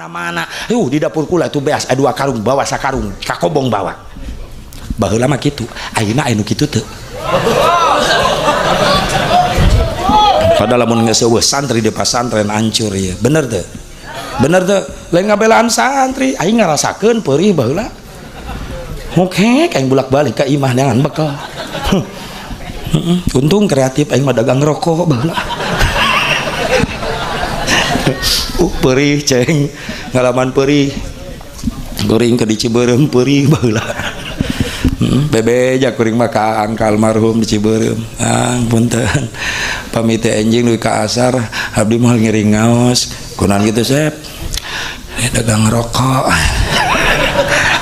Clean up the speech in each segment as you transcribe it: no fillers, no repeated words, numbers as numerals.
Mana-mana. Di dapur kula itu beas 2 karung bawa sakarung ka kobong bawa. Baheula mah kitu, ayeuna aya nu kitu teu. Padahal lamun geus eueuh santri di pasantren hancur ieu. Bener teu? Bener teu? Lain ngabelaan santri, aing ngarasakeun peurih baheula. Mokek aing bolak-balik ka imah neangan bekal. Untung kreatif aing mah dagang rokok baheula. Perih ceng, ngalaman perih. Kuring ke di Ciberem perih baheula. Bebeja kuring mah ka angka almarhum di Ciberem. Ang punten. Pamit enjing dugi ka asar, abdi moal ngiring ngaos. Kunaon kitu Sep? Dagang rokok.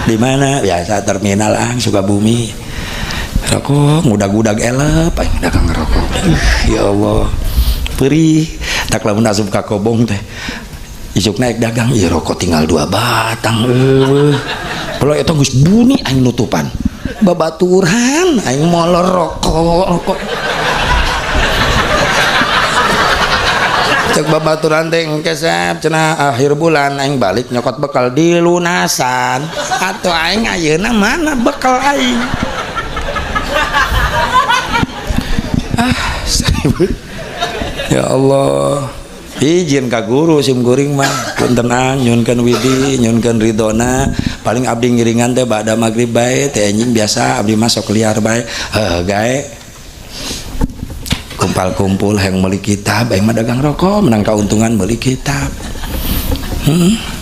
Di mana? Biasa terminal ang Sukabumi. Rokok ngudag-udag elep aing dagang rokok. Ya Allah. Perih. Tak lamun asup ka kobong teh. Isuk naik dagang, ieu rokok tinggal 2 batang eueuh. Kalau eta geus buni aing nutupan. Babaturan aing molor rokok. Cek babaturan teh engke Sep cenah akhir bulan aing balik nyokot bekal di lunasan. Atuh aing ayeuna mana bekal aing? Ah, ya Allah. Izin ka guru sim kuring mah punten ang nyunkeun widi nyunkeun ridona paling abdi ngiringan teh ba'da magrib bae teh anjing biasa abdi mah sok liar bae heuh gae kumpal-kumpul hayang meuli kitab aing mah dagang rokok menang kauntungan meuli kitab.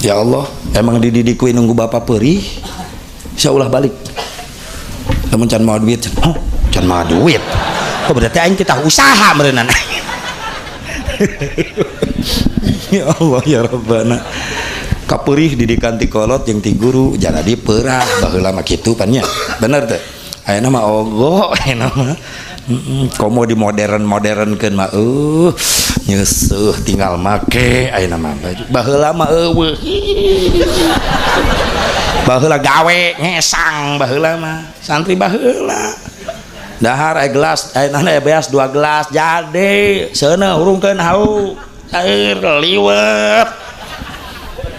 Ya Allah emang dididik ku nunggu bapak perih insyaallah balik lamun can mau duit oh can mau duit kok berarti aing kita usaha meureunana. Ya Allah ya Rabbana kaperih didikan ti kolot jeung ti guru jadi perah baheula mah kitu pan nya bener teh ayeuna mah ogo ayeuna mah komo di modern-modernkeun mah nyeuseuh tinggal make ayeuna mah baju baheula mah eueuh baheula gawe ngesang baheula mah santri baheula dahar aya gelas ayeuna aya beas 2 gelas jadi seuneu hurungkeun hau air liwet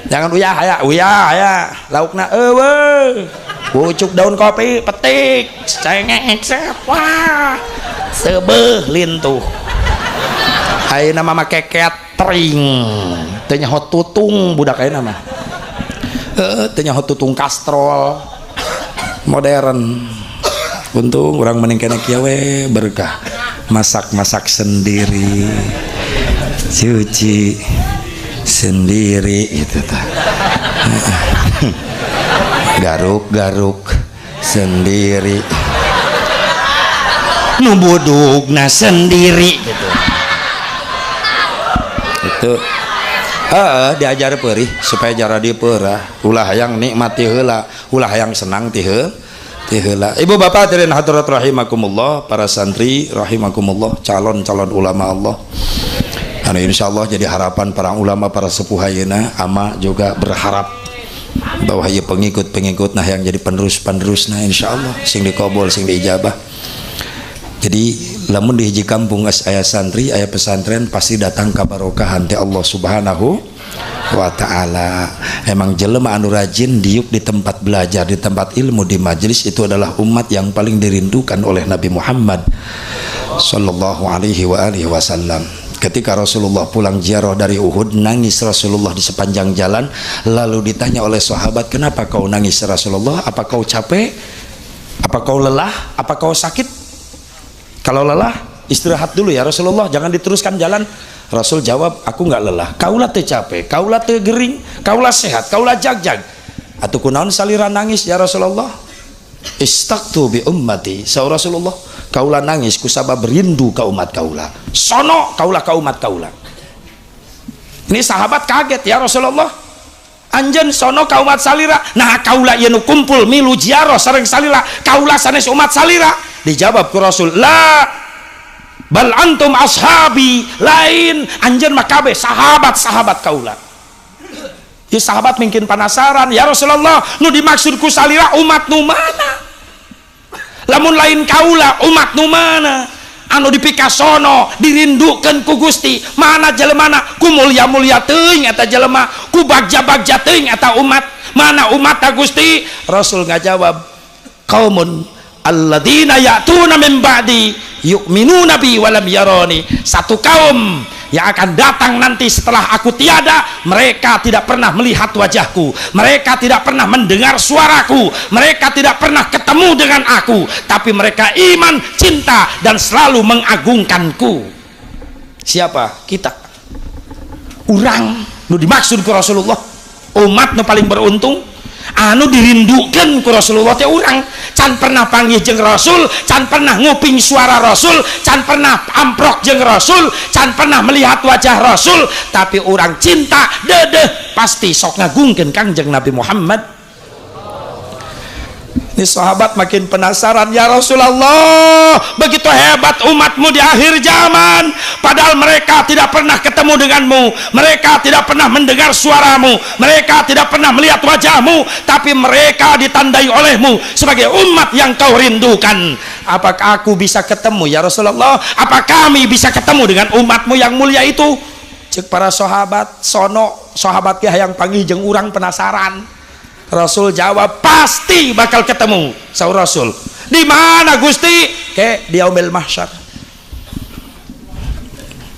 jangan uyah aya uyah aya laukna eueuh pucuk daun kopi petik cengek wah seubeuh lintuh ayeuna mah make catering teu nyaho tutung budak ayeuna mah heuh teu nyaho tutung kastrol modern. Untung orang mending kena kieu we berkah masak-masak sendiri cuci sendiri gitu tah garuk-garuk sendiri nu budugna sendiri gitu itu diajar perih supaya jara diperah ulah yang nikmati heula ulah yang senang ti heula. Ibu bapak hadirin hadirat rahimakumullah, para santri rahimakumullah, calon-calon ulama Allah. Anu insyaallah jadi harapan para ulama, para sepuh ayeuna, ama juga berharap bahwa ieu pengikut-pengikut nah yang jadi penerus-penerusna insyaallah sing dikabul, sing diijabah. Jadi lamun di hiji kampung geus aya santri, aya pesantren pasti datang kabarokahan teh Allah Subhanahu wa ta'ala. Emang jelema anu rajin diuk di tempat belajar, di tempat ilmu, di majelis itu adalah umat yang paling dirindukan oleh Nabi Muhammad sallallahu alaihi wa alihi wasallam. Ketika Rasulullah pulang ziarah dari Uhud, nangis Rasulullah di sepanjang jalan. Lalu ditanya oleh sahabat, kenapa kau nangis Rasulullah? Apa kau capek? Apa kau lelah? Apa kau sakit? Kalau lelah, istirahat dulu ya Rasulullah, jangan diteruskan jalan. Rasul jawab, aku nggak lelah, kaulah teu capek, kaulah teu gering, kaulah sehat, kaulah jagjag. Atuh kunaon salira nangis ya Rasulullah? Istaqtu bi ummati, saur Rasulullah, kaulah nangis kusabab rindu ka umat kaula. Sono kaulah ka umat kaula. Ini sahabat kaget, ya Rasulullah, anjeun sono ka umat salira, nah kaula ieu nu kumpul milu ziarah sareng salira, kaula sanes umat salira. Dijawab ku Rasul, la bal antum ashabi, lain anjeun mah kabeh sahabat-sahabat kaula. Ya sahabat mungkin penasaran, ya Rasulullah, nu dimaksud ku salira umat nu mana? Lamun lain kaula umat nu mana? anu dipikasono dirindukeun ku Gusti, mana jelemana ku mulia-mulia teuing eta jelema, ku bagja-bagja teuing eta umat, mana umat ta Gusti? Rasul ngajawab, qaumun alladzina ya'tuna min ba'di yu'minuna bi wa lam yarani. Satu kaum yang akan datang nanti setelah aku tiada, mereka tidak pernah melihat wajahku, mereka tidak pernah mendengar suaraku, mereka tidak pernah ketemu dengan aku, tapi mereka iman, cinta, dan selalu mengagungkanku. Siapa? Kita. Urang nu dimaksud ku Rasulullah, umat nu paling beruntung, anu dirindukan ku Rasulullah teh urang. Can pernah panggih jeung Rasul, can pernah nguping suara Rasul, can pernah amprok jeung Rasul, can pernah melihat wajah Rasul, tapi orang cinta dedeh pasti sok ngagungkeun Kangjeng Nabi Muhammad. Ini sahabat makin penasaran, ya Rasulullah, begitu hebat umatmu di akhir zaman, padahal mereka tidak pernah ketemu denganmu, mereka tidak pernah mendengar suaramu, mereka tidak pernah melihat wajahmu, tapi mereka ditandai olehmu sebagai umat yang kau rindukan. Apakah aku bisa ketemu ya Rasulullah? Apa kami bisa ketemu dengan umatmu yang mulia itu? Cek para sahabat, sono sahabat yang panggil jeung urang penasaran. Rasul jawab, pasti bakal ketemu. Saur Rasul, di mana Gusti? Ke di yaumil mahsyar.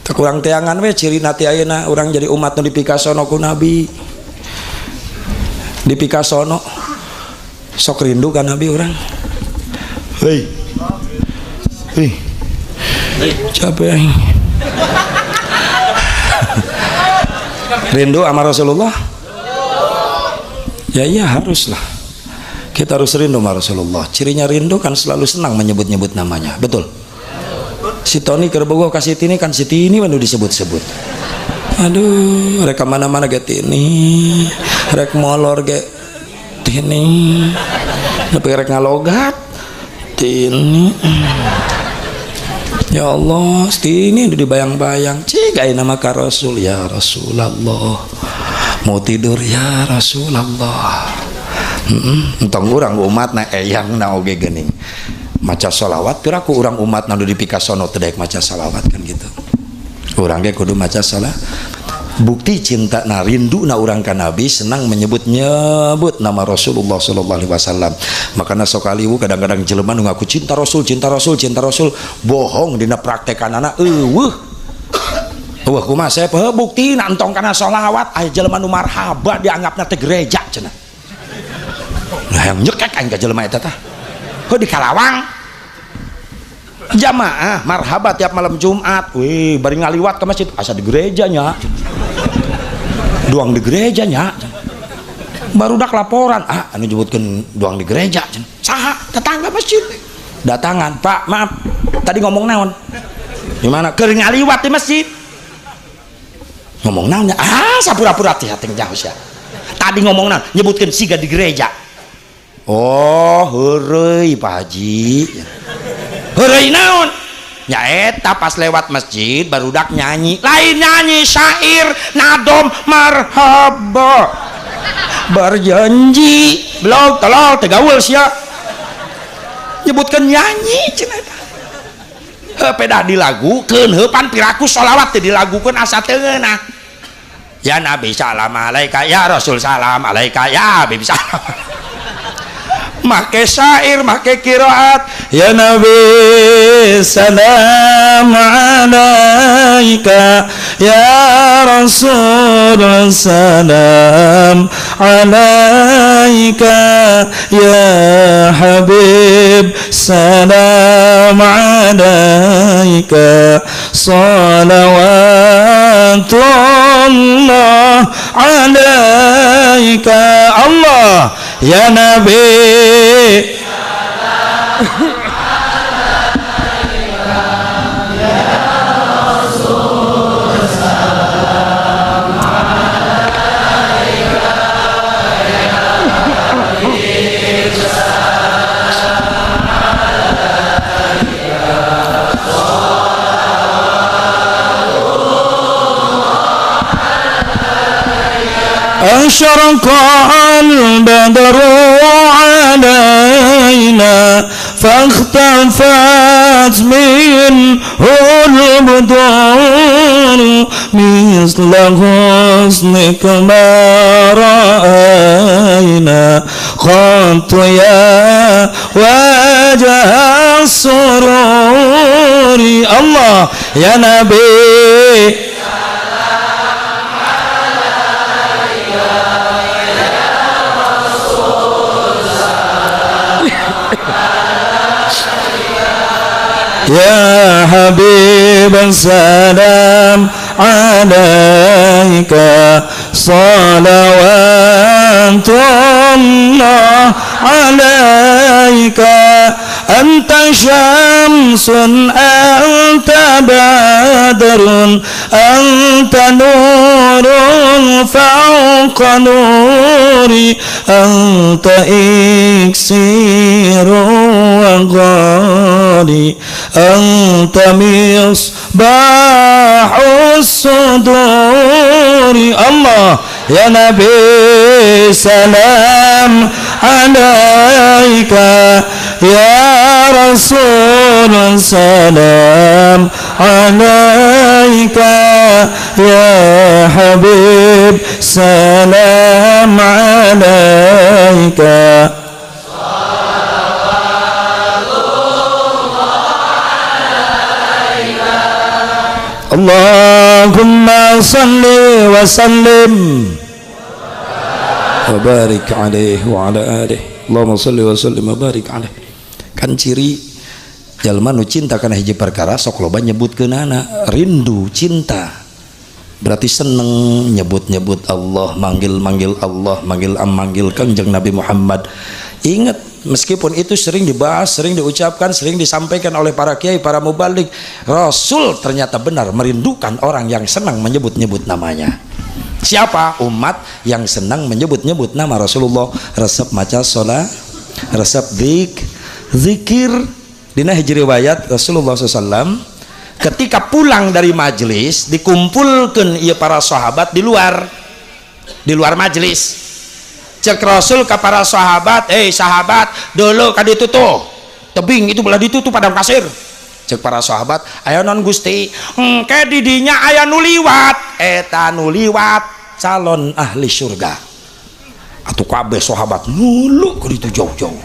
Kurang teangan we ciri nati ayeuna urang jadi umat nu dipikasono ku Nabi. Dipikasono sok rindu ka Nabi urang. Hei. Hei. Capek aing. Rindu sama Rasulullah? Ya iya, haruslah. Kita harus rindu sama Rasulullah. Cirinya rindu kan selalu senang menyebut-nyebut namanya. Betul? Si Tony kerbogo kasih Tini kan si Tini manu disebut-sebut. Aduh, rek mana-mana ge Tini, rek molor ge Tini, nepi rek ngalogat Tini. Ya Allah, Tini udah dibayang-bayang. Cik aya nama ka Rasul, ya Rasulullah. Mau tidur ya Rasulullah. Entong urang umat na eyang na oge geuning. Maca sholawat piraku urang umat nu dipikasono teu daek maca sholawat kan gitu. Urang ge kudu maca sholawat. Bukti cinta na rindu na urang ka Nabi senang menyebut-nyebut nama Rasulullah sallallahu alaihi wasallam. Makana sok kaliwu kadang-kadang jelema nu ngaku cinta Rasul, cinta Rasul, cinta Rasul, bohong dina praktekanana eueuh. Wah kumaha saya bukti nantong kana sholawat aya jelema nu marhaba dianggapna teh gereja cenah. Nah yang nyekek aing ka jelema eta tah. Heuh di Karawang jamaah marhaba tiap malam Jumat, wih bari ngaliwat ke masjid asa di gereja nya. Doang di gereja nya. Barudak laporan, ah anu nyebutkeun doang di gereja cenah. Saha tetangga masjid. Datangan, "Pak, maaf, tadi ngomong naon?" Gimana? Keur ngaliwat di masjid. Ngomong naon? Ah, sapura-pura teh teh jauh sia. Tadi ngomong naon? Nyebutkeun siga di gereja. Oh, heureuy Pak Haji. Heureuy naon? Nya eta pas lewat masjid barudak nyanyi. Lain nyanyi syair nadom marhaba. Berjanji, belum tolol teh gaul sia. Nyebutkeun nyanyi cenah eta. Heuh pedah dilagukeun, heuh pan piraku sholawat teh dilagukeun asa teu ngeunah. Ya Nabi salam alaika, ya Rasul salam alaika, ya Habib salam. Make syair, make qiraat, ya Nabi salam alaika, ya Rasul salam alaika, ya Habib salam alaika, salawatullah alaika. Allah ya Nabi salam alaika, ya Rasul salam alaika, ya Habib salam alaika, sholawatullah alaika. Asyraqa al-badru علينا فاختفت من مثل حسنك ما رأينا قط يا وجه السرور. الله يا نبي سلام عليك يا رسول سلام عليك يا حبيب سلام عليك صلوات الله عليك أنت شمس أنت بدر أنت نور فوق نوري أنت إكسير وغالي أنت مصباح الصدور. الله يا نبي سلام عليك يا رسول سلام عليك يا حبيب سلام عليك. اللهم صل وسلم وبارك عليه وعلى آله. اللهم صل وسلم وبارك عليه. Kan ciri jalma nu cinta kana hiji perkara sok loba nyebutkeunana, rindu cinta berarti seneng nyebut-nyebut Allah, manggil-manggil Allah, manggil-manggil Kangjeng Nabi Muhammad. Ingat, meskipun itu sering dibahas, sering diucapkan, sering disampaikan oleh para kiai, para mubalig, Rasul ternyata benar merindukan orang yang senang menyebut-nyebut namanya. Siapa? Umat yang senang menyebut-nyebut nama Rasulullah. Resep maca sholat, resep zikir. Dina hiji riwayat Rasulullah SAW ketika pulang dari majelis dikumpulkan ia para sahabat di luar majelis. Cek Rasul ke para sahabat, "Eh sahabat, dulu kan ditutup tebing itu belah ditutup padang pasir." Cek para sahabat, "Ayo non Gusti, engke didinya aya nu liwat, eta nu liwat calon ahli surga." Atuh kabeh sahabat nulu ke ditu jauh-jauh.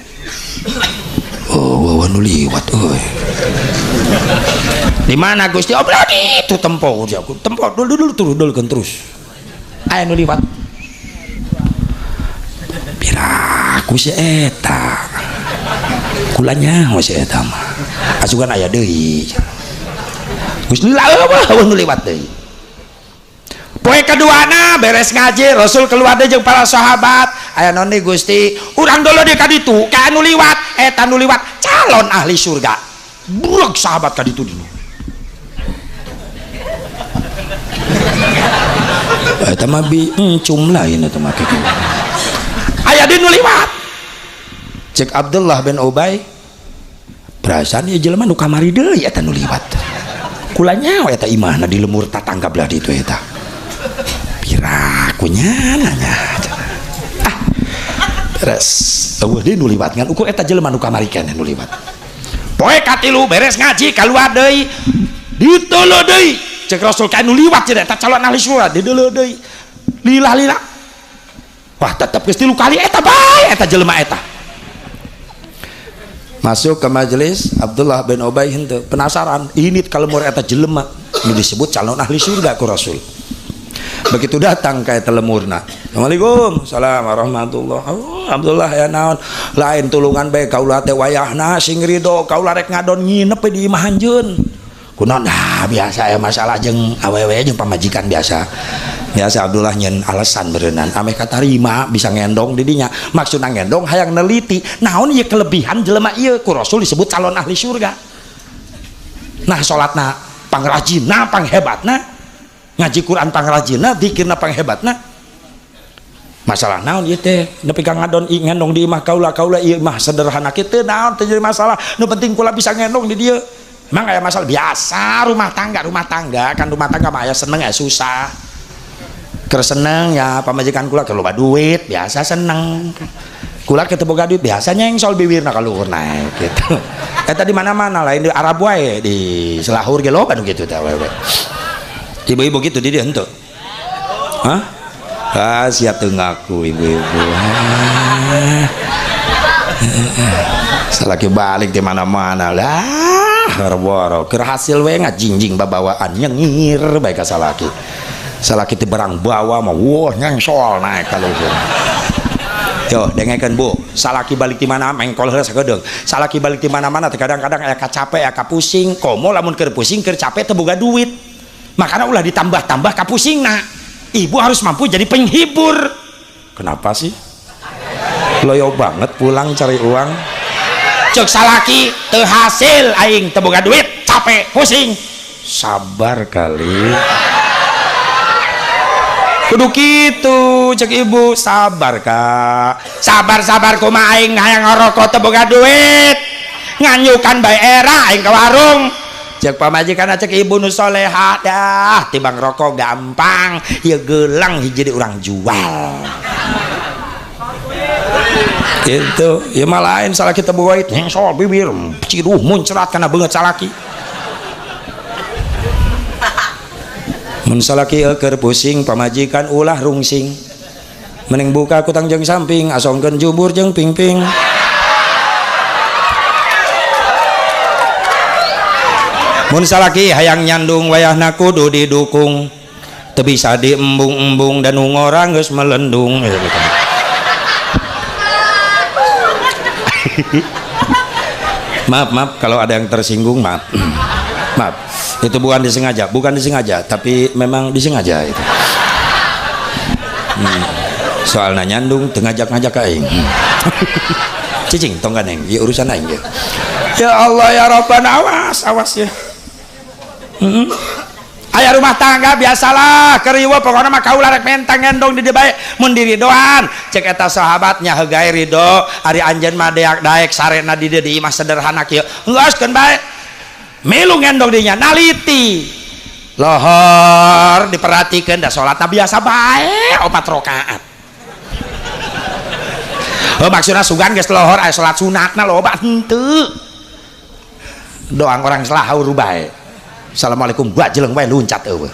Oh, wawa nu liwat euy. Di mana Gusti? Oh, belah ditu tempo, tempo dulu dulu terus. Aya nu liwat. Piraku si eta kula nyaho si eta mah asugan aya deui geus lila eueuh nu liwat deui. Poe kaduana beres ngaji Rasul keluar deui jeung para sahabat, aya naon deui Gusti? Urang dulu deui ka ditu ka anu liwat, eta nu liwat calon ahli surga. Brek sahabat ka ditu dulu. Eta mah bi encum lain eta mah kitu. Aya di nu liwat. Cek Abdullah bin Ubay, perasaan ieu jelema nu kamari deui eta nu liwat. Kula nyaho eta imahna di lemur tatangga belah ditu eta. Piraku nya nanya. Ah. Beres. Eueuh deui nu liwat ngan ukur eta jelema nu kamari keneh nu liwat. Poe katilu beres ngaji kaluar deui. Diteuleuh deui. Cek Rasul ka nu liwat cenah eta calon ahli surga dideuleuh deui. Lila-lila. Wah tetep geus tilu kali eta bae eta jelema eta. Masuk ke majelis Abdullah bin Ubay henteu penasaran, ini kalemur eta jelema nu disebut calon ahli surga ku Rasul. Begitu datang ka eta lemurna. Assalamualaikum, salam warahmatullah. Oh, Abdullah ya naon? Lain tulungan bae kaula teh wayahna sing ridho kaula rek ngadon nginep di imah anjeun. Kunaon? Nah, biasa ya masalah jeung awewe jeung pamajikan biasa. Biasa Abdullah nyen alasan berenang ameh katarima bisa ngendong didinya. Maksudna ngendong hayang neliti naon ieu kelebihan jelema ieu ku Rasul disebut calon ahli surga. Nah salatna pangrajinna panghebatna, ngaji Quran pangrajinna, zikirna panghebatna. Masalah naon ieu teh nepi ka ngadon ngendong di imah kaula, kaula ieu mah sederhana kitu naon teu jadi masalah, nu penting kula bisa ngendong di dieu. Emang aya masalah biasa rumah tangga kan rumah tangga mah aya seneng aya susah. Keur seneng ya pamajikan kula keur loba duit biasa seneng, kula keur teu boga duit biasa nyengsol biwirna ka luhur naek gitu. Eta di mana-mana lain di Arab wae, di selahur ge loba nu kitu teh awewe. Ibu-ibu gitu di dieu henteu. Hah? Ah, siap teu ngaku ibu-ibu. Salaki balik di mana-mana lah, boro-boro keur hasil we ngajingjing babawaan nyengir bae ka salaki. Salaki teh barang bawa mah wah nyengsol naik ka luhur. Yo, dengekeun Bu, salaki balik di mana mengkol heula sakedeung. Salaki balik di mana-mana teh kadang-kadang aya kacape, aya kapusing. Komo lamun keur pusing, keur capek teu boga duit. Makana ulah ditambah-tambah kapusingna. Ibu harus mampu jadi penghibur. Kenapa sih? Loyo banget pulang cari uang. Cek salaki teu hasil aing teu boga duit, capek, pusing. Sabar kali. Kudu kitu cek ibu, sabar kak. Sabar-sabar kumaha aing hayang ngarokok teu boga duit. Nganyukan bae era aing ka warung. Cek pamajikan cek ibu nu soleha dah tibang rokok gampang, ieu gelang hiji di urang jual. Gitu, ieu mah lain salaki teu boga duit, nyengsol bibir, ciduh muncrat kana beungeut salaki. Mun salaki keur pusing pamajikan ulah rungsing. Mending buka kutang jeung samping, asongkeun jubur jeung pingping. Mun salaki hayang nyandung wayahna kudu didukung. Teu bisa diembung-embung dan ngora geus melendung. Maaf, maaf kalau ada yang tersinggung, maaf. Maaf. Itu bukan disengaja, tapi memang disengaja itu. Soalnya nyandung teu ngajak-ngajak aing. Cicing tong ganeng, ieu urusan aing ya. Ya Allah ya Rabbana, awas, awas ya. Aya rumah tangga biasalah keriwa pokokna mah kaula rek mentang ngendong di dieu bae mun diridoan. Cek eta sahabatnya heugae ridho, ari anjeun mah deak daek sarena di dieu di imah sederhana kieu. Geus keun bae. Milu ngendong dinya naliti. Lohor diperhatikeun da salatna biasa bae 4 rakaat. Oh maksudna sugan geus lohor aya salat sunatna loba henteu. Doang orang selahaur bae. Assalamualaikum gua jeleng wae luncat eueuh.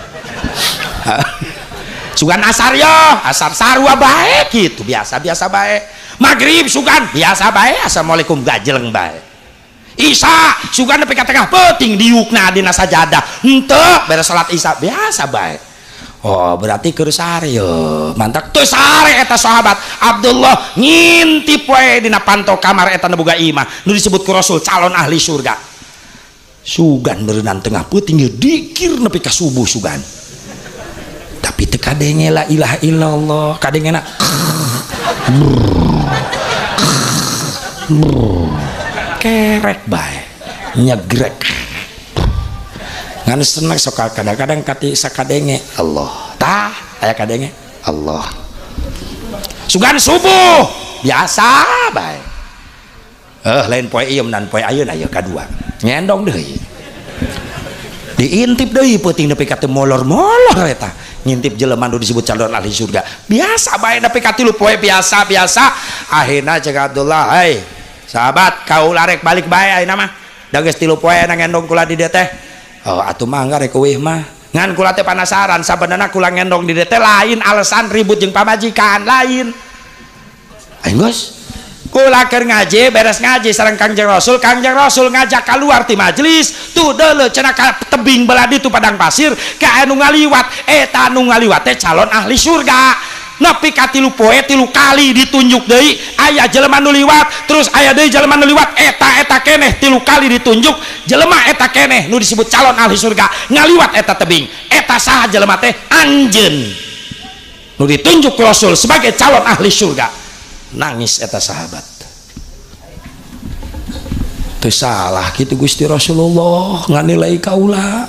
Sugan asar yo, asar sarua bae kitu biasa-biasa bae. Magrib sugan biasa bae, assalamualaikum gajeleng bae. Isya sugan nepi ka tengah peuting diukna dina sajadah. Henteu beres salat isya biasa bae. Oh berarti keur sare yo. Mantak teu sare eta sahabat Abdullah ngintip wae dina panto kamar eta nu boga imah nu disebut ku Rasul calon ahli surga. Sugan berenang tengah peuting dikir nepi ka subuh sugan. Tapi teu kadenge la ilaha illallah, kadengena kerek bae, nyegrek. Ngan seneng sok kadang-kadang kati sakadenge Allah. Tah aya kadenge Allah. Sugan subuh biasa bae. Lain poe ieu menan poe ayeuna ieu kadua. Ngendong deui. Diintip deui peuting nepi ka teu molor-molor eta. Ngintip jelema nu disebut calon ahli surga. Biasa bae nepi ka 3 poe biasa-biasa. Akhirna cek Abdullah, "Hei, sahabat, kaula rek balik bae ayeuna mah. Da geus 3 poe ngendong kula di dieu teh." Oh, atuh mah rek eueuh mah. Ngan kula teh panasaran sabenerna kula ngendong di dieu teh lain alasan ribut jeung pamajikan, lain. Ayo geus. Kula keur ngaji, beres ngaji sareng Kangjeng Rasul, Kangjeng Rasul ngajak keluar ti majelis, tuh deuleu cenah ka tebing belah ditu padang pasir, ka anu ngaliwat, eta anu ngaliwat teh calon ahli surga. Nepi ka 3 poe 3 kali ditunjuk deui, aya jelema nu liwat, terus aya deui jelema nu liwat, eta keneh 3 kali ditunjuk, jelema eta keneh nu disebut calon ahli surga, ngaliwat eta tebing. Eta saha jelema teh? Anjeun. Nu ditunjuk Rasul sebagai calon ahli surga. Nangis eta sahabat. Teu salah kitu Gusti Rasulullah nganilai kaula.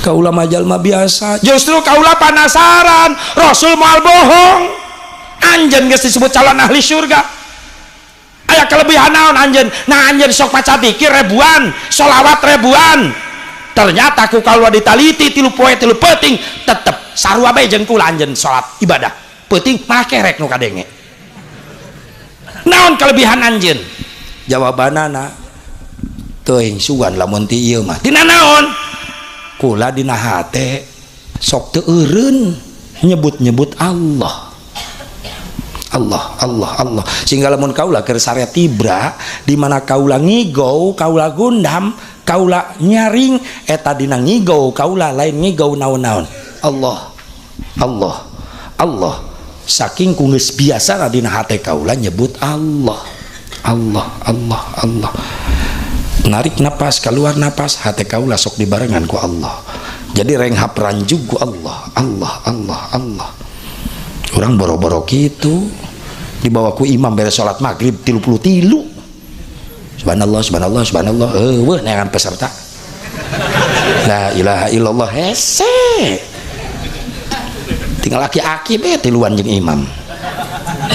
Kaula mah jalma biasa. Justru kaula panasaran, Rasul moal bohong. Anjeun geus disebut calon ahli surga. Aya kelebihan naon anjeun? Nah anjeun sok maca dzikir ribuan, sholawat ribuan. Ternyata ku kaula ditaliti 3 poe 3 peuting tetep sarua bae jeung kula anjeun salat ibadah. Peuting malah kerek nu kadenge. Naon kelebihan anjeun? Jawabanana teuing sugan lamun ti ieu mah. Tina naon? Kula dina hate Sok teu eureun nyebut-nyebut Allah. Allah, Allah, Allah. Sehingga lamun kaula keur sare tibra di mana kaula ngigau, kaula gundam, kaula nyaring eta dina ngigau kaula lain ngigau naon-naon. Allah, Allah, Allah. Saking ku geus biasa dina hate kaula nyebut Allah. Allah, Allah, Allah. Narik napas, keluar napas, hate kaula sok dibarengan ku Allah. Jadi renghap ranjug ku Allah, Allah, Allah, Allah. Orang boro-boro kitu dibawa ku imam beres salat maghrib 33. Subhanallah, subhanallah, subhanallah. Eueuh neangan peserta. La ilaha illallah hese. Tinggal aki-aki be tiluan jeung imam.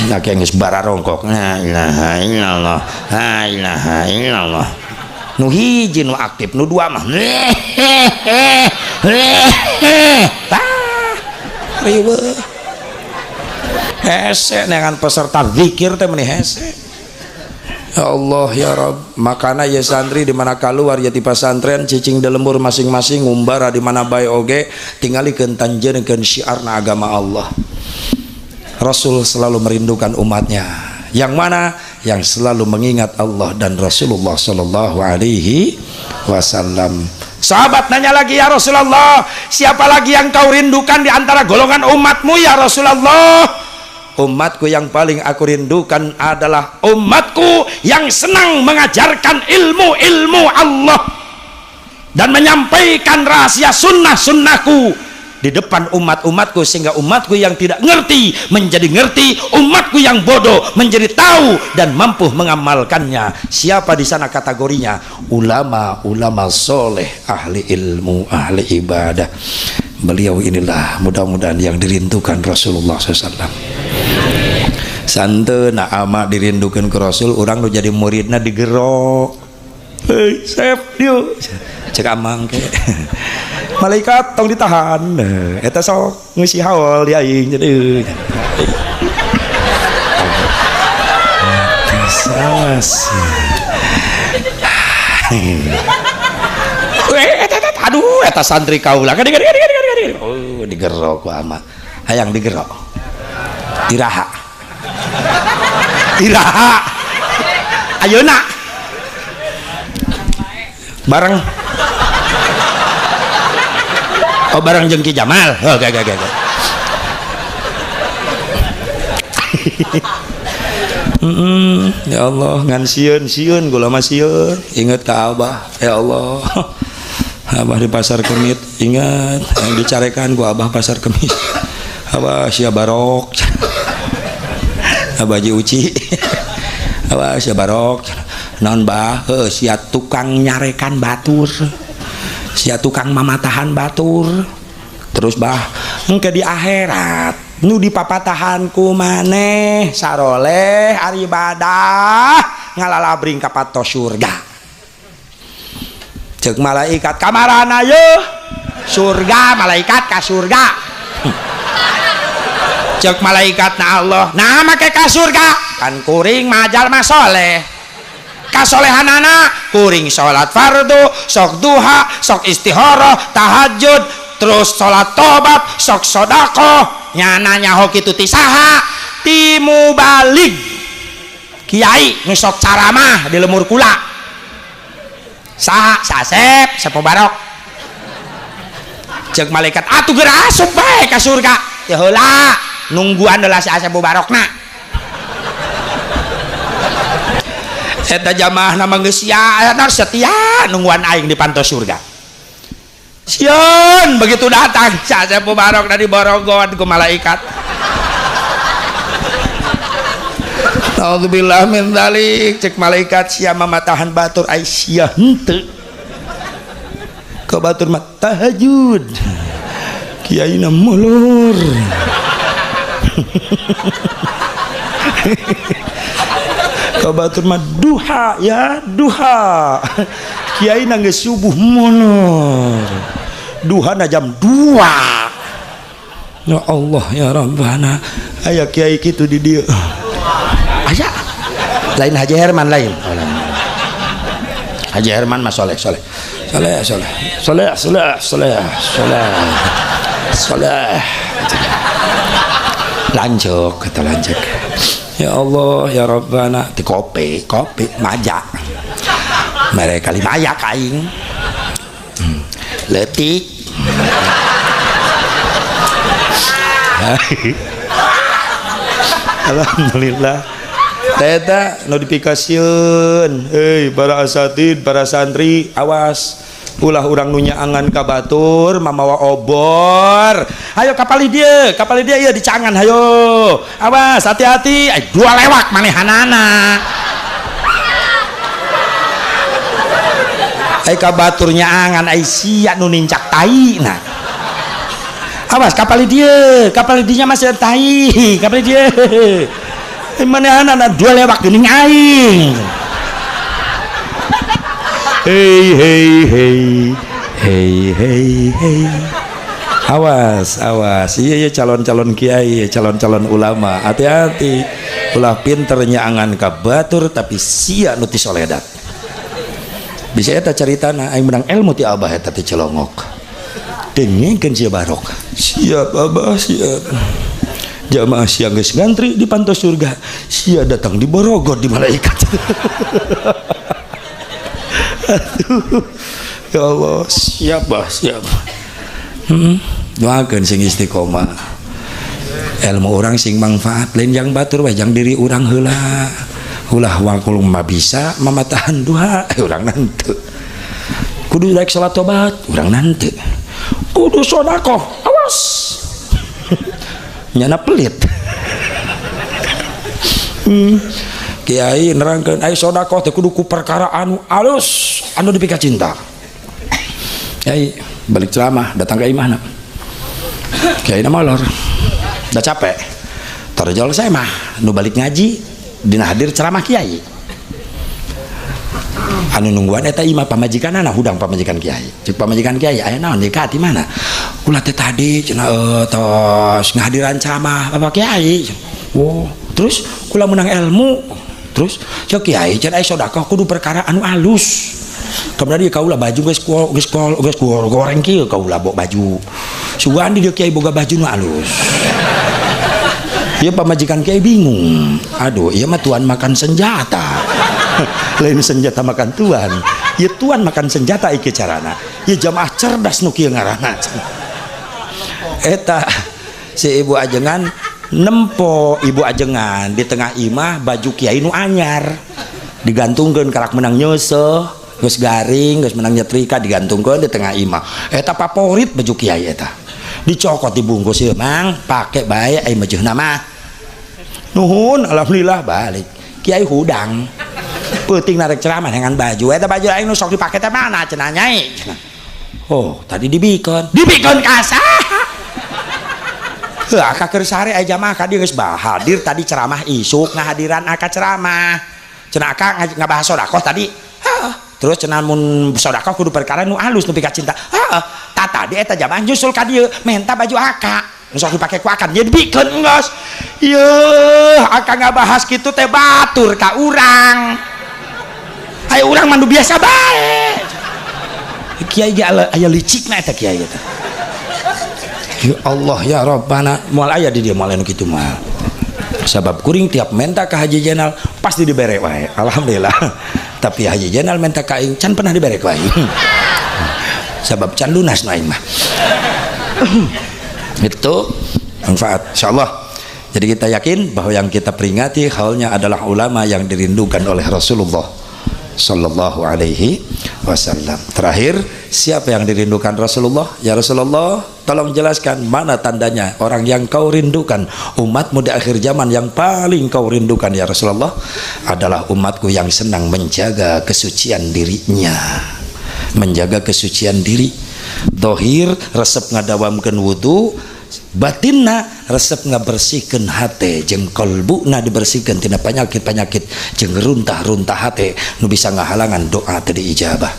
Aki geus bararongkok. La ilaha illallah, la ilaha illallah. Nu hiji nu aktif, nu dua mah. Tah, riweuh. Hese neangan peserta zikir teh meni hese. Ya Allah ya Rabb, makana ya santri di mana kaluar ya ti pasantren cicing di lembur masing-masing ngumbara di mana bae oge tingalikeun tanjeunkeun syiarna agama Allah. Rasul selalu merindukan umatnya. Yang mana? Yang selalu mengingat Allah dan Rasulullah sallallahu alaihi wasallam. Sahabat nanya lagi, ya Rasulullah, siapa lagi yang kau rindukan di antara golongan umatmu ya Rasulullah? Umatku yang paling aku rindukan adalah umatku yang senang mengajarkan ilmu-ilmu Allah dan menyampaikan rahasia sunnah-sunnahku di depan umat-umatku, sehingga umatku yang tidak ngerti menjadi ngerti, umatku yang bodoh menjadi tahu dan mampu mengamalkannya. Siapa di sana kategorinya? Ulama-ulama soleh, ahli ilmu, ahli ibadah. Beliau inilah mudah-mudahan yang dirindukan Rasulullah SAW. Santeuna ama dirindukan ke Rasul, orang nu jadi muridna digerok. Hei, sep dieu. Cek amang ke. Malaikat tong ditahan. Eta sok ngeusi haul di aing jadi. Sawas. Aduh, eta santri kaula. Oh, digerok ku ama. Hayang digerok. Iraha. Iraha. Ayeuna. Bareng. Oh, bareng jeung Ki Jamal. Oh, gak. Ya Allah, ngan sieun gula mah sieun. Ingat ka Abah. Ya Allah. Abah di pasar Kemis, ingat yang dicarekan gua Abah pasar Kemis. Abah sia barok. Abah ji uci. Abah sia barok. Naon bah, heuh sia tukang nyarekan batur. Sia tukang mamatahan batur. Terus bah, engke di akhirat nu dipapatahan ku maneh saroleh ari ibadah ngalalabring ka patos surga. Cek malaikat kamarana yeuh surga, malaikat ka surga. Cek malaikat na Allah, nah make ka surga kan kuring majal mah soleh. Kasolehanana kuring salat fardu, sok duha, sok istikharah, tahajud, terus salat tobat, sok sedekah. Nyana nyaho kitu ti saha? Ti mubalig kiai nu sok caramah di lemur kula. Saha? Sasep, Sepo Barok. Cek malaikat atuh geura asup bae ka surga. Ya heula, nungguan heula si Asep Mubarokna. Eta jamaah nama geus sia, eta setia nungguan aing di pantos surga. Sieun begitu datang si Asep Mubarok dari borogon ku malaikat. Nauzubillah min dzalik, cek malaikat sia mamatahan batur ai sia henteu. Ka batur mah tahajud. Kiaina molor. Ka batur mah duha ya, duha. Kiaina geus subuh molor. Duhana jam 2. Ya Allah ya Rabbana, aya kiai kitu di dieu. Aya. Lain Haji Herman lain. Oh, lain. Haji Herman mah soleh soleh. Soleh soleh. Soleh soleh soleh soleh. Salah. Lanjut kata lanjut. Ya Allah ya Rabbana di kopi kopi maja. Mereka lima ya kaing. Letik. Alhamdulillah. Teta notifikasieun, hei para asatid, para santri, awas ulah urang nu nyaangan ka batur mamawa obor. Ayo kapali dia ieu dicangan hayo. Awas hati-hati, ay dua lewak manehanana. Ay ka batur nyaangan ay sia nu nincak tai nah. Awas kapali dia dinya masih tai, kapali dia. Manehanana dua lewak geuning aing. Hey hey hey hey hey hey. Awas awas, iya iya calon-calon kiai, calon-calon ulama, hati-hati. Ulah pinter nyaangan ka batur tapi sia nu ti soledat. Bisa eta caritana aing menang ilmu ti abah eta ti celongok. Dengengkeun sia barok. Siap abah siap. Jamaah siang geus ngantri di panto surga, sia datang di borogot di malaikat. Aduh, ya Allah, siap bah, siap. Doakeun sing istiqomah. Ilmu orang sing manfaat, lain jang batur wae jang diri urang heula. Ulah wangkul mah bisa mamatahan duha, urang nanti. Kudu rek salat tobat, urang nanti. Kudu sedekah, awas. Nyana pelit. Kiai nerangkeun ai sedekah teh kudu ku perkara anu alus anu dipika cinta. Kiai balik ceramah datang ke imahna. Kiai na molor. Udah capek. Tarjol saya mah nu balik ngaji dina hadir ceramah kiai. Anu nungguan eta imah pamajikanana hudang pamajikan kiai. Cek pamajikan kiai aya naon deui ka ti mana? Ulah teh tadi cenah tos ngahadiran ceramah bapak kiai. Wow, terus kula menang ilmu. Terus cek kiai cenah sedekah kudu perkara anu alus. Kemudian dia kaula baju geus geus goreng kieu kaula bawa baju. Sugan di dia kiai boga baju nu alus. Ieu pamajikan kiai bingung. Aduh, ieu mah tuan makan senjata. Lain senjata makan tuan. Ieu tuan makan senjata ieu carana. Ieu jamaah cerdas nu kieu ngaranna. Eta si ibu ajengan nempo ibu ajengan di tengah imah baju kiai nu anyar digantungkeun karak menang nyeuseuh geus garing geus menang nyetrika digantungkeun di tengah imah eta favorit baju kiai eta dicokot dibungkus ieu mang pake bae ai mejeuhna mah nuhun alhamdulillah balik kiai hudang peuting narek ceramah dengan baju eta baju aing nu sok dipake teh mana cenah nyai oh tadi dibikeun dibikeun ka saha. Heuh aka keur sare aya jamaah ka dieu geus hadir tadi ceramah isuk ngahadiran aka ceramah. Cenah aka ngabahas sedekah tadi. Heuh. Terus cenah mun sedekah kudu perkara nu alus nu pika cinta. Heuh. Ta tadi eta jamaah nyusul ka dieu menta baju aka. Nu sok dipake ku aka jadi dibikeun geus. Yeuh, aka ngabahas kitu teh batur ka urang. Aya urang mah nu biasa bae. Kiai ge aya licikna eta kiai eta. Ya Allah ya Rabbana moal aya di dieu moal anu kitu mah. Sabab kuring tiap menta ka Haji Jenal pasti dibere wae. Alhamdulillah. Tapi Haji Jenal menta ka aing can pernah dibere ku aing. Sabab can lunas nu aing mah. Itu manfaat insyaallah. Jadi kita yakin bahwa yang kita peringati haulnya adalah ulama yang dirindukan oleh Rasulullah sallallahu alaihi wasallam. Terakhir, siapa yang dirindukan Rasulullah? Ya Rasulullah, tolong jelaskan mana tandanya orang yang kau rindukan, umatmu di akhir zaman yang paling kau rindukan ya Rasulullah adalah umatku yang senang menjaga kesucian dirinya. Menjaga kesucian diri. Dohir resep ngadawamkeun wudu, batinna resep ngabersihkeun hate jeung kalbuna dibersihkeun tina penyakit-penyakit jeung runtah-runtah hate nu bisa ngahalangan doa teu diijabah.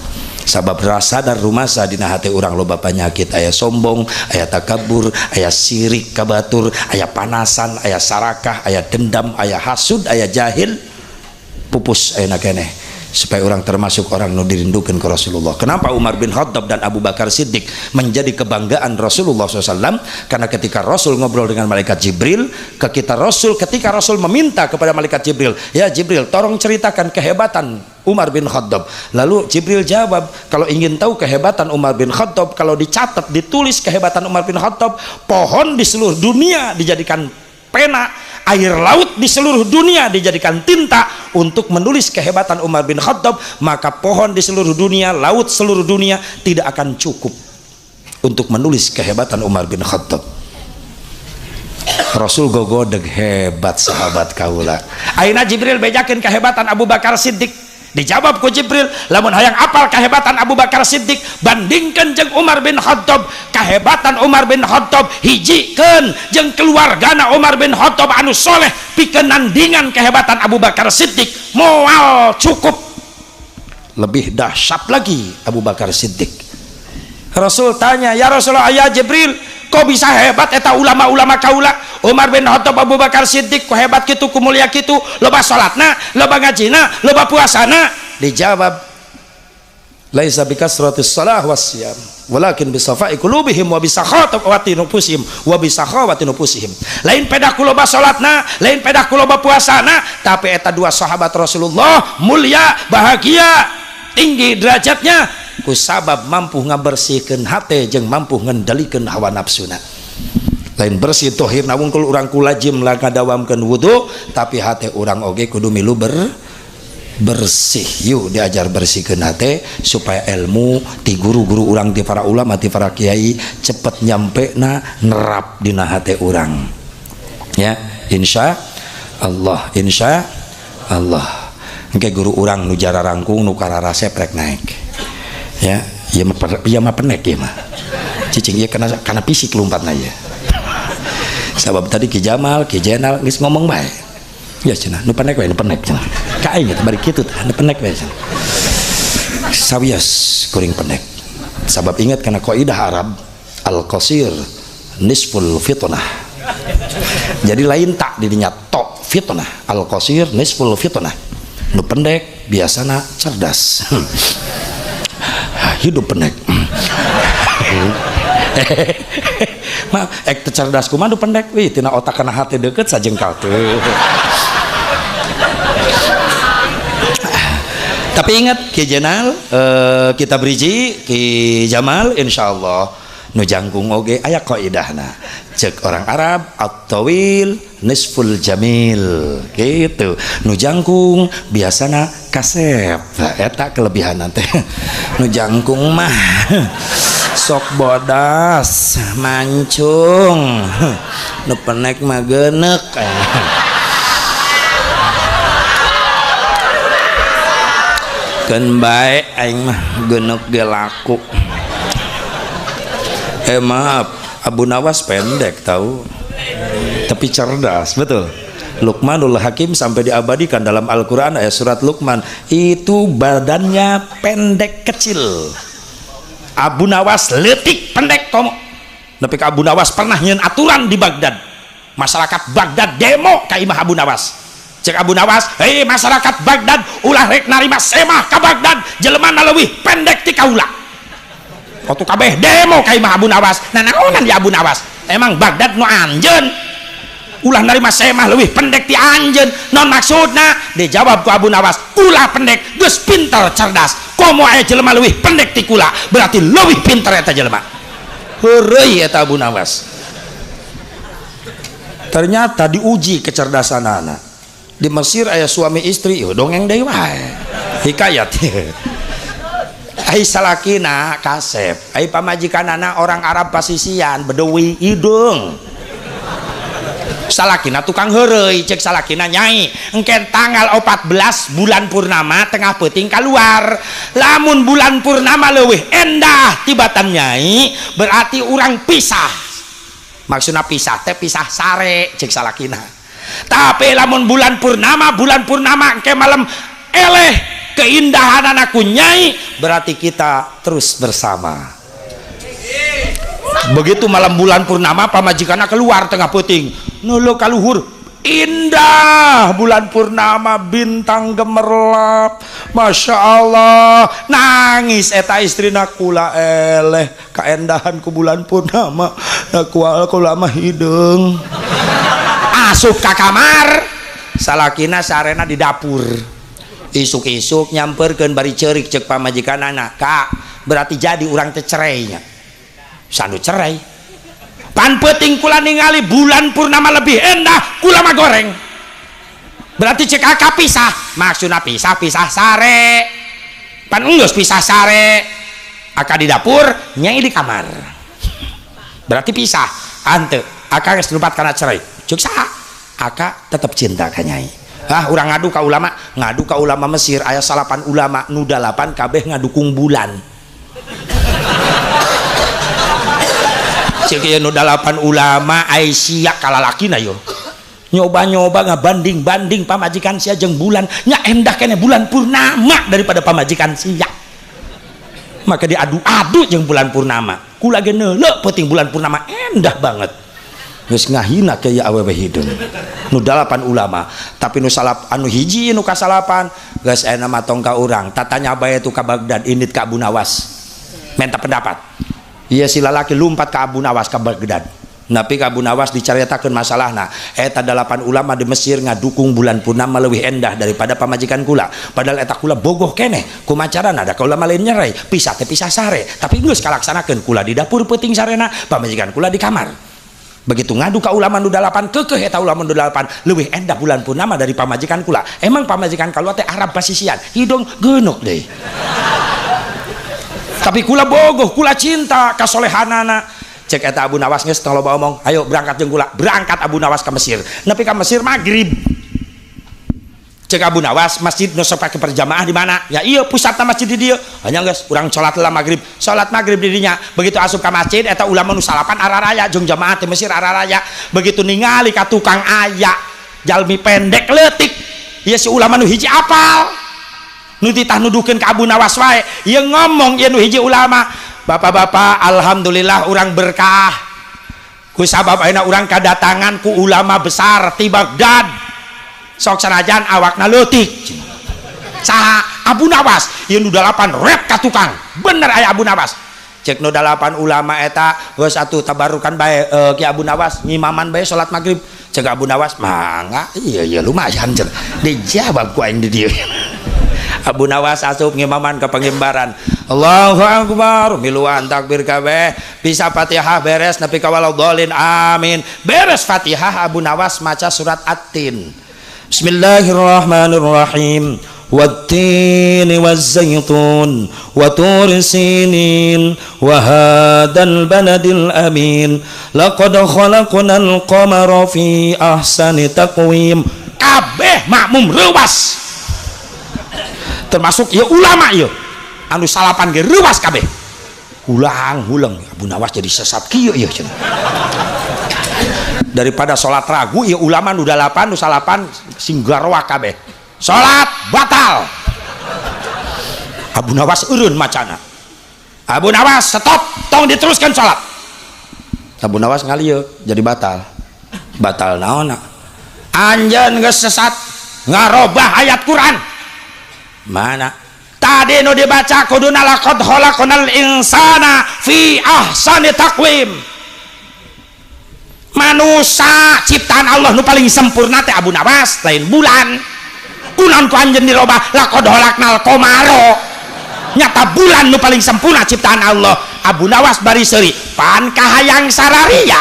Sabab rasa dan rumasa dina hate urang loba penyakit, aya sombong, aya takabur, aya sirik ka batur, aya panasan, aya sarakah, aya dendam, aya hasud, aya jahil, pupus ayeuna keneh. Supaya orang termasuk orang nu dirindukan ke Rasulullah. Kenapa Umar bin Khattab dan Abu Bakar Siddiq menjadi kebanggaan Rasulullah SAW? Karena ketika Rasul ngobrol dengan malaikat Jibril, ke kita Rasul, ketika Rasul meminta kepada malaikat Jibril, ya Jibril, tolong ceritakan kehebatan Umar bin Khattab. Lalu Jibril jawab, kalau ingin tahu kehebatan Umar bin Khattab, kalau dicatat, ditulis kehebatan Umar bin Khattab, pohon di seluruh dunia dijadikan pena, air laut di seluruh dunia dijadikan tinta untuk menulis kehebatan Umar bin Khattab, maka pohon di seluruh dunia, laut seluruh dunia tidak akan cukup untuk menulis kehebatan Umar bin Khattab. Rasul gogodeg, hebat sahabat kaula. Ayeuna Jibril bejakeun kehebatan Abu Bakar Siddiq. Dijawab ku Jibril, lamun hayang apal kehebatan Abu Bakar Siddiq, bandingkan jeung Umar bin Khattab. Kehebatan Umar bin Khattab hijikeun jeung keluargana Umar bin Khattab anu soleh, pikeun nandingan kehebatan Abu Bakar Siddiq moal cukup. Lebih dahsyat lagi Abu Bakar Siddiq. Rasul tanya, ya Rasulullah, ya Jibril, kok bisa hebat eta ulama-ulama kaula Umar bin Khattab, Abu Bakar Siddiq, kok hebat kitu, ku mulia kitu, loba salatna, loba ngajina, loba puasana? Dijawab, laisa bikasratis salah wasyam, walakin bisafai qulubihim wa bisakhawati nufusihim wa bisakhawati nufusihim. Lain pedah ku loba salatna, lain pedah ku loba puasana, tapi eta dua sahabat Rasulullah mulia, bahagia, tinggi derajatnya ku sabab mampu ngabersihkeun hate jeung mampu ngendalikeun hawa nafsuna. Lain bersih tohirna wungkul urang ku lajim lah ngadawamkeun wudu, tapi hate urang oge kudu milu bersih. Yuk diajar bersihkeun hate supaya ilmu ti guru-guru urang, ti para ulama, ti para kiai cepet nyampe na nerap dina hate urang. Ya, insya Allah, insya Allah. Engke guru urang nu jararangkung nu kararasep rek naik. Ya, ieu mah penek ieu mah. Cicing ieu kana fisik lompatna ieu. Sabab tadi Ki Jamal, Ki Jenal geus ngomong bae. Ya cenah, nu penek we, nu penek cenah. Ka aing teh bari kitu tah, nu penek we cenah. Sawios kuring penek. Sabab ingat kana kaidah Arab, al-qasir nisful fitnah. Jadi lain tak didinya tok fitnah, al-qasir nisful fitnah. Nu pendek biasana cerdas. Hidup pendek. Maaf, ek cerdas kumaha nu pendek wih tina otak kana hati deket sajengkal tuh. Tapi ingat Ki Jenal, kita beriji Ki Jamal, insyaallah nu jangkung oge aya kaidahna. Cek orang Arab at-tawil nisful jamil gitu. Nu jangkung biasana kasep. Nah, eta kelebihan teh. Nu jangkung mah sok bodas, mancung. Nu penek mah geuneuk. Keun bae aing mah geuneuk ge laku. Maaf, Abu Nawas pendek tahu, tapi cerdas, betul. Luqmanul Hakim sampai diabadikan dalam Al-Quran ayat surat Luqman, itu badannya pendek kecil. Abu Nawas leutik pendek komo. Tapi Abu Nawas pernah nyeun aturan di Baghdad. Masyarakat Baghdad demo ka imah Abu Nawas. Cek Abu Nawas, hei masyarakat Baghdad, ulah rek narima semah ka Baghdad, jelema leuwih pendek ti kaula. Waktu kabeh demo ka imah Abu Nawas. Nah naonan di Abu Nawas? Emang Baghdad nu anjeun. Ulah narima semah leuwih pendek ti anjeun. Non maksudna? Dijawab ku Abu Nawas, ulah pendek geus pinter cerdas. Komo aya jelema leuwih pendek ti kula, berarti leuwih pinter eta jelema. Heureuy eta Abu Nawas. Ternyata diuji kecerdasanana. Di Mesir aya suami istri, yo dongeng deui wae. Hikayat. Ai salakina kasep, ai pamajikanana orang Arab pasisian bedewi hidung. Salakina tukang heureuy, cek salakina nyai, engken tanggal 14 bulan purnama tengah peuting keluar. Lamun bulan purnama leuwih endah tibatan nyai, berarti urang pisah. Maksudna pisah teh pisah sare cek salakina. Tapi lamun bulan purnama engke malam eleh keindahan anakku nyai, berarti kita terus bersama. Begitu malam bulan purnama pamajikanna keluar tengah peuting, nulu kaluhur Indah bulan purnama, bintang gemerlap, masya Allah. Nangis eta istrina, kula eleh kaendahan ku bulan purnama, da kula mah hideung. Asup ka kamar, salakina sarena di dapur. Isuk-isuk nyamperkeun bari ceurik ceuk pamajikanana, "Kak, berarti jadi urang teh cerainya." Sandu cerai. Pan peuting kula ningali bulan purnama lebih endah, kula mah goreng. Berarti cek akak pisah, maksudna pisah pisah sare. Pan enggeus pisah sare. Akak di dapur, nyai di kamar. Berarti pisah. Hanteu, akak geus lumpat kana cerai. Ceuk saha? Akak tetep cinta ka nyai. Ah, urang ngadu ka ulama, ngadu ka ulama Mesir aya 8 ulama, nu 8 kabeh ngadukung bulan. Cek ieu nu 8 ulama ai sia kalalakina yo. Nyoba-nyoba ngabanding-banding pamajikan sia jeung bulan, nya endah keneh bulan purnama daripada pamajikan sia. Maka diadu-adu jeung bulan purnama. Kula ge neuleuh peuting bulan purnama endah banget. Geus ngahina ke ieu awewe hideung. Nu 8 ulama, tapi nu salap anu hiji nu kasalapan geus ayeuna mah tong ka urang. Tatanya bae tu ka Baghdad indit ka Abu Nawas. Minta pendapat. Iya si lalaki lumpat ke Abu Nawas ke Baghdad. Napi ka Abu Nawas dicaritakeun masalahna. Eta 8 ulama di Mesir ngadukung bulan purnama leuwih endah daripada pamajikan kula. Padahal eta kula bogoh keneh. Kumacarana da kaula mah lain nyerai, pisah teh pisah sare. Tapi geus kalaksanakeun kula di dapur peuting sarena, pamajikan kula di kamar. Begitu ngadu ka ulama nu 8 keukeuh eta ulama nu 8 leuwih endah bulan purnama dari pamajikan kula. Emang pamajikan kula teh Arab pasisian, hidung geunuk deui. Tapi kula bogoh, kula cinta kasolehanana. Cek eta Abu Nawas geus tong loba omong, ayo berangkat jeung kula. Berangkat Abu Nawas ka Mesir. Nepi ka Mesir magrib. Cek Abu Nawas, masjid nu sok pake berjamaah di mana? Ya iya pusatna masjid di dieu. Hanya geus urang salat lah magrib. Salat magrib di dinya. Begitu asup ka masjid eta ulama nu salapan araraya jeung jamaah di Mesir araraya. Begitu ningali ka tukang aya jalmi pendek leutik. Ieu si ulama nu hiji apal. Nu titah nuduhkeun ka Abu Nawas wae, ieu ngomong ieu nu hiji ulama, bapak-bapak alhamdulillah urang berkah ku sabab ayeuna urang kadatangan ku ulama besar ti Baghdad, sok sanajan awakna leutik. Saha? Abu Nawas. Ieu nu 8 rep ka tukang, bener aya Abu Nawas. Cek nu 8 ulama eta geus atuh tabarukan bae Ki Abu Nawas ngimaman bae salat magrib. Cek Abu Nawas mangga iya iya lumayan cenah dijawab ku aing di dieu. Abu Nawas asup ngimaman ke pengimbaran, Allahu Akbar, miluan takbir kabeh, bisa Fatihah beres nepi ka waladhdallin amin. Beres Fatihah Abu Nawas maca surat At-Tin. Bismillahirrahmanirrahim. Wat-tini waz-zaytun wa tur sinin wa hadzal baladil amin. Laqad khalaqnal qamara fi ahsani taqwim. Kabeh makmum reuwas. Termasuk ya ulama ya anu salapan ge reuwas kabeh. Ulang huleng Abu Nawas jadi sesat kieu ieu cenah. Daripada salat ragu ya ulama nu 8 nu salapan sing garwa kabeh. Salat batal. Abu Nawas eureun macana. Abu Nawas stop, tong diteruskan salat. Abu Nawas ngalieu jadi batal. Batal naonna? Anjeun geus sesat ngarobah ayat Quran. Mana tadi nu dibaca kuduna laqad khalaqnal insana fi ahsani taqwim. Manusia ciptaan Allah nu paling sempurna teh Abu Nawas lain bulan. Kunaon ku anjeun dirobah laqad khalaqnal qamara. Nyata bulan nu paling sempurna ciptaan Allah. Abu Nawas bari seuri pan kahayang sararia.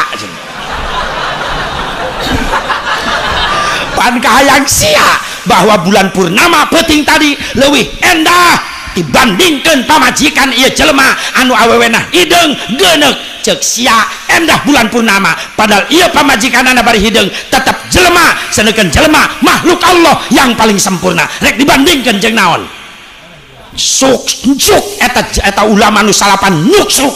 Pan kahayang sia bahwa bulan purnama peuting tadi leuwih endah dibandingkeun pamajikan ieu jelema anu awewena hideung geuneuk. Ceuk sia endah bulan purnama padahal ieu pamajikanana bari hideung tetep jelema, sedengkeun jelema makhluk Allah yang paling sempurna rek dibandingkeun jeung naon? Suk suk eta eta ulama nu salapan nyuksuk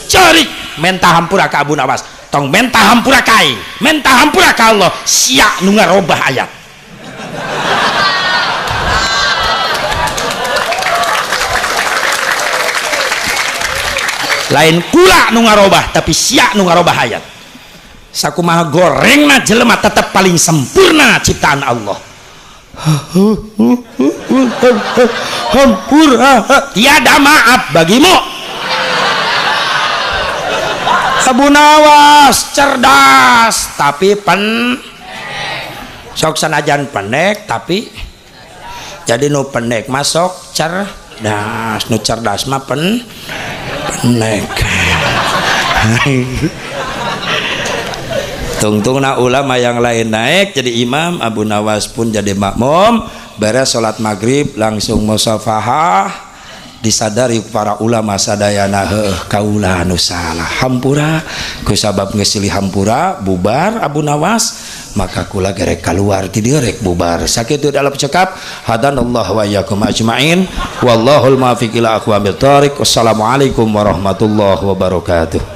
ceurik menta hampura ka Abu Nawas, tong menta hampura ka aing, menta hampura ka Allah, sia nu ngarobah ayat. Lain kula nu ngarobah tapi sia nu ngarobah ayat. Sakumaha gorengna jelema tetep paling sempurna ciptaan Allah. Hampura, tiada maaf bagimu. Abu Nawas cerdas tapi pen sok sanajan pendek tapi jadi nu pendek masuk cerdas, nu cerdas mah pendek. Tungtungna ulama yang lain naik jadi imam, Abu Nawas pun jadi makmum. Beres sholat maghrib langsung musafahah, disadari para ulama sadayana heuh kaula nu salah, hampura kusabab geus silih hampura bubar Abu Nawas, maka kula gerek keluar ti dieu rek bubar. Sakitu dalam cekap, hadanallahu wa iyyakum ajmain, wallahul muwaffiq ila aqwamit thoriq. Wassalamualaikum warahmatullahi wabarakatuh.